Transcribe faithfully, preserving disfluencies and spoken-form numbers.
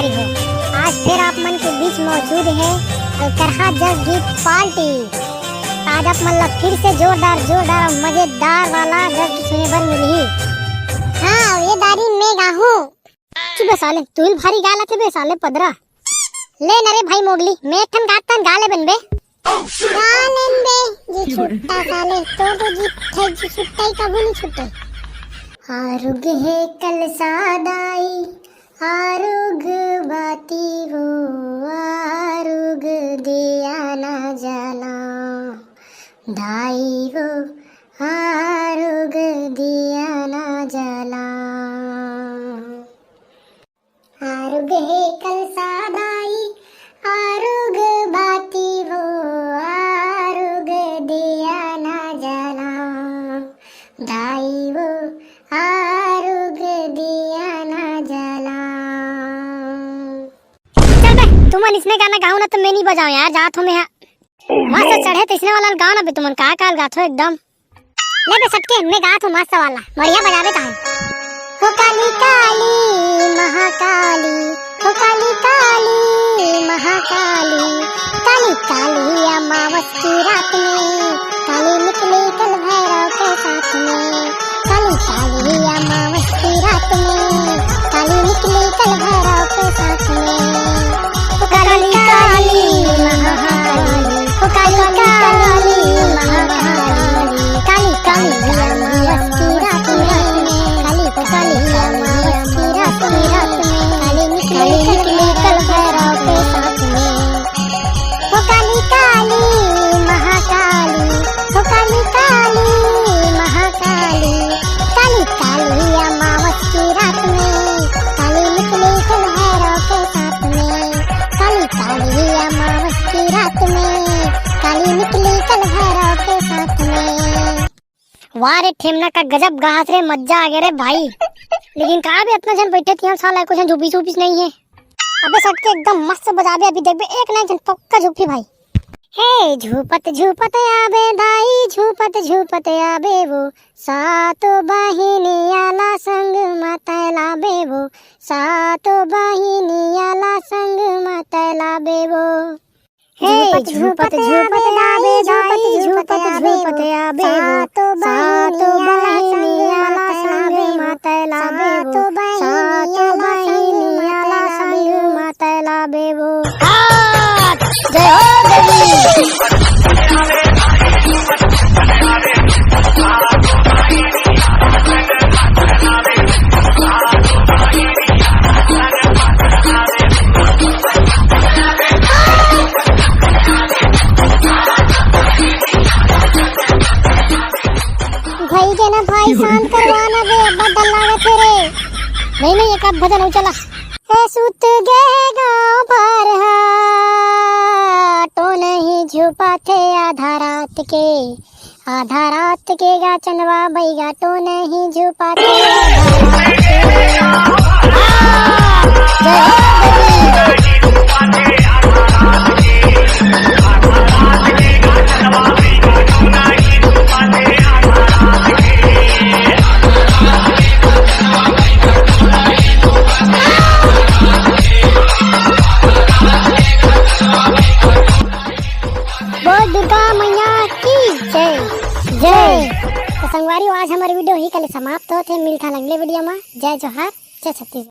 हो। आज फिर आप मन के बीच मौजूद है अलकरहा जस गीत पार्टी। आज आप मन ला फिर से जोरदार, जोरदार और मजेदार वाला जस गीत सुने बर मिलही। हाँ, ये दारी मैं गाहूँ। चुप बे साले, तू ही भारी गा लेथे बे साले पदरा। ले न रे भाई मोगली, मैं एक ठन गात तन गा ले बन बे। गा लेन बे, जी छुट्टा साले, तो तो जी थे जी छुट्टा ही कभू नहीं छुट्टे। आरुग हे कलसा दाई, आरुग बाती वो, आरुग दिया ना जला। दाई वो, आरुग दिया ना जला। आरुग हे कलसा दाई, आरुग बाती वो, आरुग दिया ना जला। दाई वो, आरुग दिया ना जला। चल बे, तुमन इसने गाना गाओ ना तो मैं नहीं बजाओ यार, जात हूँ मैं यहाँ। मस्त चढ़े तो इसने वाला गाओ ना बे, तुमन का काल गात हो एकदम। ले बे सटके, मैं गात हूँ मस्त वाला, बढ़िया बजाबे तहन। हो काली काली महाकाली, हो काली काली महाकाली, काली काली अमावस की रात में, काली निकली कल भैरव के साथ में। काली काली अमावस की रात में, काली निकली कल भैरव के साथ में। ओ काली काली महाकाली, ओ काली काली महाकाली, काली काली अमावस की रात में, काली काली अमावस की रात में, काली निकली कल भैरव के साथ में। ओ काली काली महाकाली, ओ काली काली महाकाली, काली काली अमावस की रात में, काली निकली कल भैरव के साथ में। काली काली अमावस की रात में, काली निकली कल भैरव के साथ में। वाह रे ठेमना, का गजब गाहस रे, मजा आ गया रे भाई। लेकिन का बे अतना झन बैठे थे हम, साला कुछ झुपिस उपिस नहीं है। अबे सटके एकदम मस्त बजाबे, अभी देखबे एक ना एक झन पक्का झुकही भाई। हे झूपत झूपत आबे दाई, झूपत झूपत आबे वो, सातो बहिनिया ला संग म तैलाबे वो, सातो बहिनिया ला संग म तैलाबे वो। हे झूपत झूपत आबे दाई, झूपत झूपत आबे वो, सातो बहिनिया ला संग म तैलाबे वो, सातो बहिनिया ला संग म तैलाबे वो। जय हो देवी। भाई के ना भाई, शांत करवा ना बे, अब्बा डर लागत हे रे। नहीं, नहीं, एक आध भजन अउ चला। ए सुत गे गाँव भर हा, टोनही झुपाथे आधा रात के, आधा रात के गा चंदवा बइगा टोनही झुपाथे आधा रात के। जय हो देवी। बोल दुर्गा मैया की जय। जय। तो संगवारी हो, आज हमर video ही कले समाप्त होत हे। मिलथन अगले video मा। जय जोहार, जय छत्तीसगढ़।